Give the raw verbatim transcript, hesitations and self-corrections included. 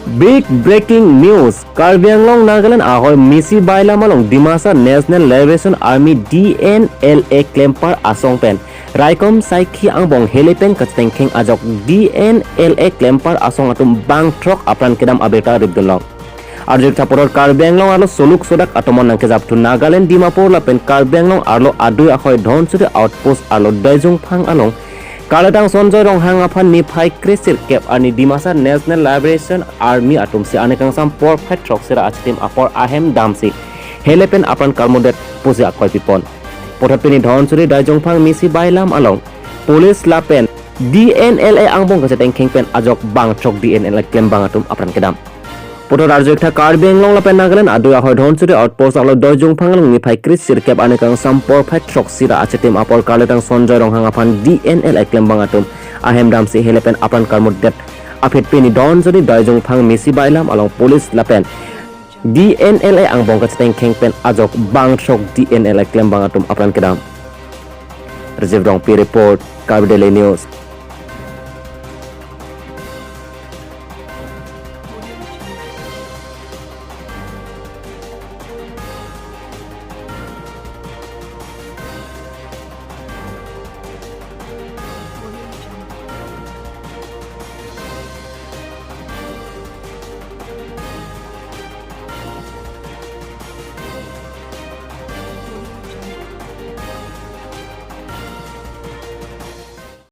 Big breaking news, Karbi Anglong Nagaland ahoi Misi Bailam along Dimasa National Liberation Army D N L A klembar asong pen raikom saikhi angbong hele pen kachetengkheng ajok D N L A klembar asong atum bang throk apran kedam abirta ripdunlong. Arjik thaporor Karbi Anglong arlo soluk sodak atomon nangkejapthu Nagaland Dimapur lapen Karbi Anglong arlo adui ahoi Dhonsuri outpost arlo Doijongphang along Karletang Sonjoy Ronghang aphan niphai kre sirkep arni Dimasa National Liberation Army atum si arni kangsam porphai throksi ra achitim apor ahem damsi hele pen apran karmudet pusi akoi pipon. Puthot pini Dhonsuri Doijongphang Misi Bailam along police lapen D N L A angbong kachetengkheng pen ajok bang throk D N L A klembang atum apran kedam. Puthot arjik tha Karbi Anglong lapen Nagaland adui ahoi Dhonsuri outpost arlo Doijongphang along niphai kre sirkep arni kangsam porphai throksi ra achitim apor Karletang Sonjoy Ronghang aphan D N L A klembang atum ahem damsi hele pen apran karmudet aphi pini Dhonsuri Doijongphang Misi Bailam along police lapen D N L A angbong kachetengkheng pen ajok bang throk D N L A klembang atum apran kedam. Rajiv Rongpi report, Karbi Daily News.